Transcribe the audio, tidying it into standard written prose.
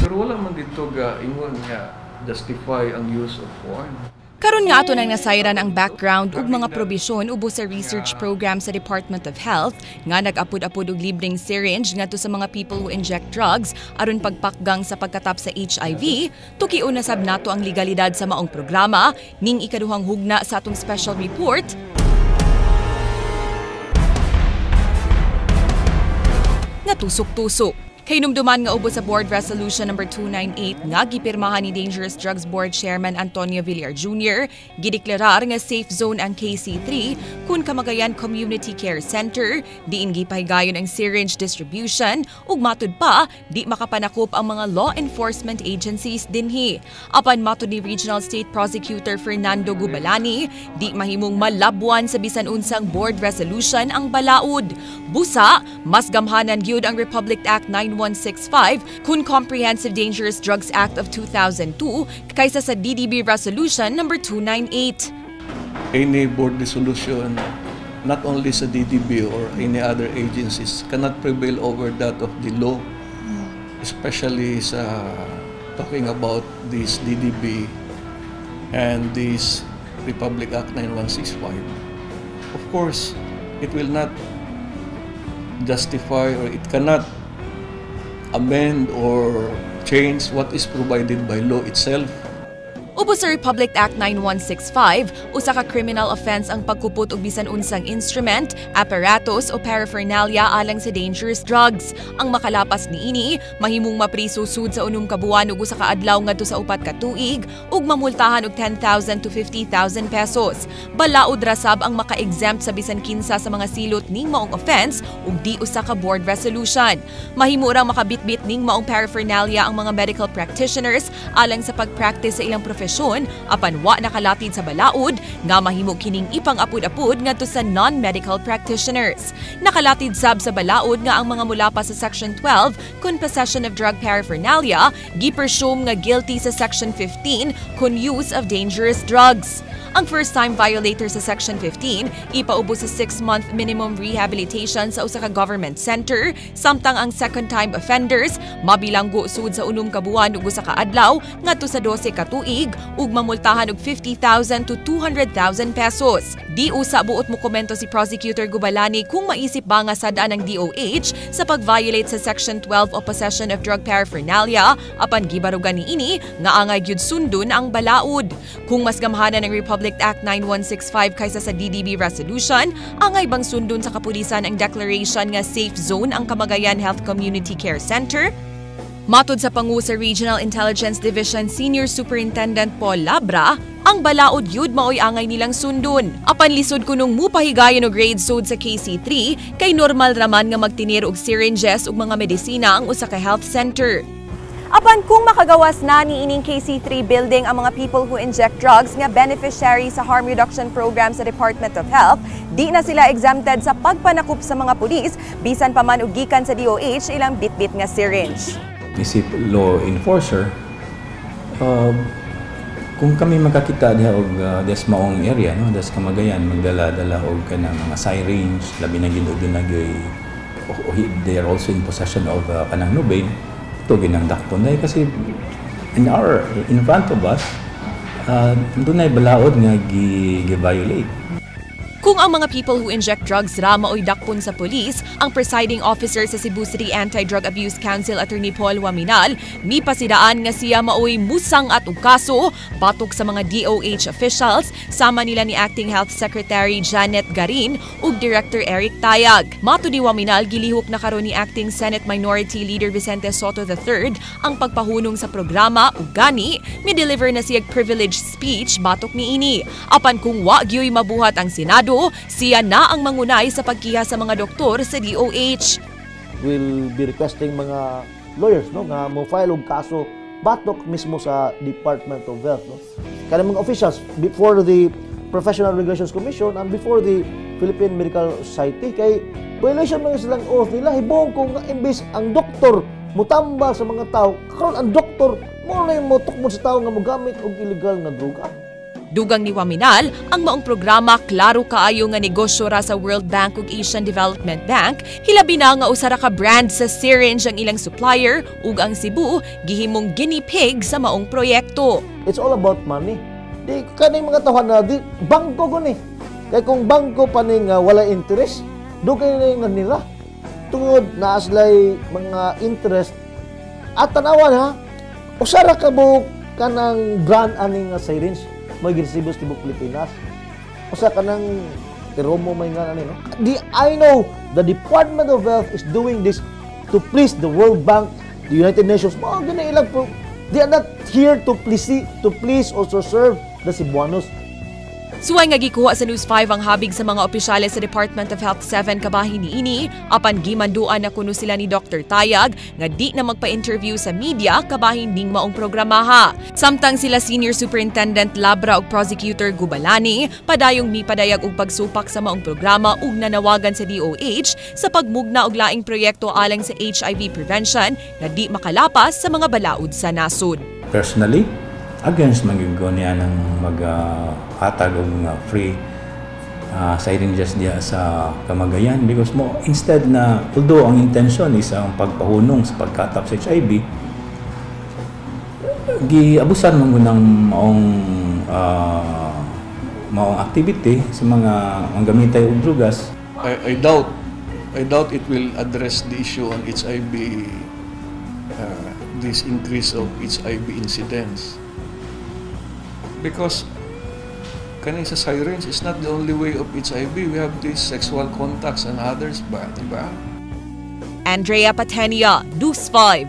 Pero wala man dito ga ingon nga justify ang use of porn. Karon nga ato nang nasayran ang background ug mga probisyon ubos sa research program sa Department of Health nga nag-apod-apod og libreng syringe ngadto sa mga people who inject drugs aron pagpakgang sa pagkatap sa HIV, tukion na sab nato ang legalidad sa maong programa ning ikaduhang hugna sa atong special report nga tusok-tusok. Kahinumduman nga ubos sa Board Resolution number 298 nga gipirmahan ni Dangerous Drugs Board Chairman Antonio Villar Jr., gideklarar nga safe zone ang KC3 kun Kamagayan Community Care Center, diin gipahigayon ang syringe distribution ug matud pa di makapanakop ang mga law enforcement agencies dinhi. Apan matud ni Regional State Prosecutor Fernando Gubalani, di mahimong malabwan sa bisan unsang board resolution ang balaod. Busa, mas gamhanan gyud ang Republic Act 9165 kun Comprehensive Dangerous Drugs Act of 2002 kaysa sa DDB Resolution number 298. Any board resolution, not only sa DDB or any other agencies, cannot prevail over that of the law, especially sa talking about this DDB and this Republic Act 9165. Of course, it will not justify or it cannot amend or change what is provided by law itself. Ubos sa Republic Act 9165, usa ka criminal offense ang pagkupot og bisan unsang instrument, apparatus o paraphernalia alang sa dangerous drugs. Ang makalapas niini, mahimong mapriso sud sa 6 ka buwan ug usa ka adlaw ngadto sa 4 ka tuig ug mamultahan og 10,000 to 50,000 pesos. Balaod ra sab ang maka-exempt sa bisan kinsa sa mga silot ning maong offense ug di usa ka board resolution. Mahimo ra makabitbit ning maong paraphernalia ang mga medical practitioners alang sa pag-practice sa ilang profesyon apan wa nakalatid sa balaod nga mahimo kining ipang-apud-apud ngadto sa non-medical practitioners. Nakalatid sab sa balaod nga ang mga mula pa sa Section 12 kun possession of drug paraphernalia gipresume nga guilty sa Section 15 kun use of dangerous drugs. Ang first-time violator sa Section 15 ipaubos sa 6-month minimum rehabilitation sa usa ka government center, samtang ang second-time offenders mabilanggo sud sa 6 ka buwan ug usa ka adlaw ngadto sa 12 ka tuig ug mamultahan og 50,000 to 200,000 pesos. Di usa buot mo komento si Prosecutor Gubalani kung maisip ba nga sad-an ang DOH sa pag-violate sa Section 12 o possession of drug paraphernalia, apan gibarugan niini nga angay gyud sundon ang balaod. Kung mas gamhanan ang Republic Act 9165 kaysa sa DDB resolution, angay bang sundon sa kapulisan ang declaration nga safe zone ang Kamagayan Health Community Care Center? Matod sa pangu sa Regional Intelligence Division Senior Superintendent Paul Labra, ang balaod yud maoy angay nilang sundon. Apan lisod kunong mupahigayon og grade sod sa KC3 kay normal raman nga magtinir og syringes ug mga medisina ang usa ka health center. Apan kung makagawas na ni ining KC3 building ang mga people who inject drugs nga beneficiary sa harm reduction program sa Department of Health, di na sila exempted sa pagpanakop sa mga pulis bisan pa man og gikan sa DOH ilang bitbit nga syringe. Isip law enforcer, kung kami makakita diha og des maong area, no, des Kamagayan, magdala-dala og kanang mga syringe, labi na gid og dunay, they are also in possession of kanang Nubain, ito ginang dakpon dahil kasi in front of us, dunay balaod nga gi-violate. Kung ang mga people who inject drugs ra maoy dakpon sa pulis, ang presiding officer sa Cebu City Anti-Drug Abuse Council Attorney Paul Waminal mipasidaan nga siya maoy musang at og kaso batok sa mga DOH officials sama nila ni Acting Health Secretary Janet Garin ug Director Eric Tayag. Matud ni Waminal, gilihok na karon ni Acting Senate Minority Leader Vicente Sotto III ang pagpahunong sa programa ug gani mi-deliver na siya privileged speech batok niini. Apan kung wa gyoy mabuhat ang Senado, siya na ang mangunay sa pagkiha sa mga doktor sa DOH. We'll be requesting mga lawyers, no, nga mo file og kaso batok mismo sa Department of Health, no. Kanang mga officials before the Professional Regulations Commission and before the Philippine Medical Society kay violation man silang oath nila. Hibong kung imbis ang doktor mutamba sa mga tao, karon ang doktor mo na yung motukmod sa tao nga mogamit og illegal nga droga. Dugang ni Oaminal, ang maong programa klaro kaayo nga negosyo ra sa World Bank ug Asian Development Bank, hilabi na nga usa ra ka brand sa syringe ang ilang supplier ug ang Cebu gihimong guinea pig sa maong proyekto. It's all about money. Di kaning mga tawhan na di bangko ko ni. Kay kung bangko pa ni nga wala interest, dugay na nila. Tungod naa sila'y mga interest at tanawan ha, usa ra ka buok kanang brand ani nga syringe may giresibo sa tibuok Pilipinas. Usa kanang Terumo may nga ani, no. Di I know the Department of Health is doing this to please the World Bank, the United Nations. Mao gani ilang. They are not here to please or to serve the Cebuanos. Suway nga gikuha sa News 5 ang habig sa mga opisyales sa Department of Health 7 kabahin niini, apan gimanduan na kuno sila ni Dr. Tayag nga di na magpa-interview sa media kabahin ning maong programaha. Samtang sila Senior Superintendent Labra ug Prosecutor Gubalani padayong mipadayag og pagsupak sa maong programa ug nanawagan sa DOH sa pagmugna og laing proyekto alang sa HIV prevention nga di makalapas sa mga balaod sa nasod. Personally, against man gyud ko niya ng mag-hatag og free syringes diha sa Kamagayan because mo instead na, although ang intention is ang pagpahunong sa pagkatap sa HIV, giabusan man gud ng maong activity sa mga manggamitay og drugas. I doubt it will address the issue on HIV, this increase of HIV incidence. Because kaning sa syringe is not the only way of HIV. We have these sexual contacts and others ba, di ba? Andrea Patenia, News 5.